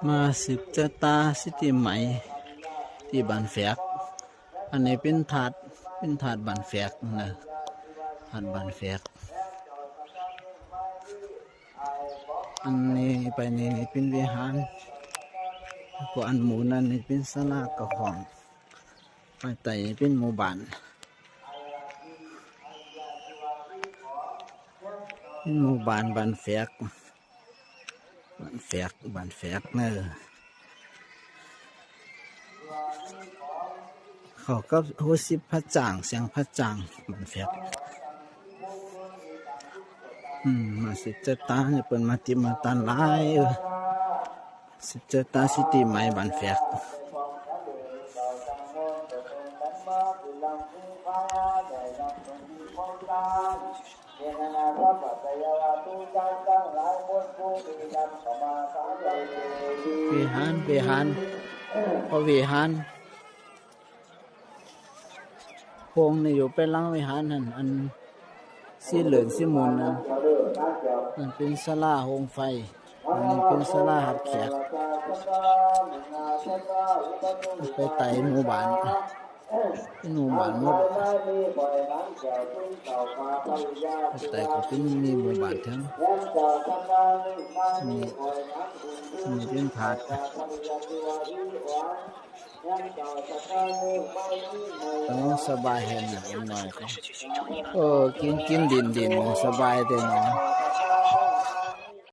ມາສືບຊະຕາສິດປີໃໝ່ທີ່ບ້ານແຟກ. ອັນນີ້ເປັນທາດ ເປັນທາດບ້ານແຟກນະ ທາດບ້ານແຟກ. ອັນນີ້ໄປນີ້ ນີ້ເປັນວິຫານ ແລ້ວກໍອັນໝູ່ນັ້ນນີ້ເປັນສາລາເຂົ້າຫ້ອງ. ໄປໃຕ້ເປັນໝູ່ບ້ານ ເປັນໝູ່ບ້ານ ບ້ານແຟກ ບ້ານແຟກ ບ້ານແຟກເນີ. ເຂົ້າກັບຫົວສິບພະຈ້າງ ແຊງພະຈ້າງ ບ້ານແຟກ. ອືມ ມາສືບຊະຕາ ເພິ່ນມາຕິມາຕັນຫຼາຍ ເອີ ສືບຊະຕາສິດປີໃໝ່ບ້ານແຟກ. ວິຫານ ວິຫານ ພະວິຫານ ໂຮງນີ້ຢູ່ໄປຫຼັງວິຫານຫັ້ນ ອັນສີເຫຼືອງສີໝູນນັ້ນ ນັ້ນເປັນສາລາໂຮງໄຟ. ອັນນີ້ເປັນສາລາຮັບແຂກ ໄປໃຕ້ໝູ່ບ້ານ ເປັນໝູ່ບ້ານໝົດ. ໄປໃຕ້ກໍເປັນມີໝູ່ບ້ານເຖິງ ນີ້ ນີ້ເປັນທາດ. ໂອ້ ສະບາຍແຮງ ເດັກນ້ອຍກໍ ເອີ ກິນ ກິນ ດິນ ດິນ ສະບາຍແທ້ເນາະ.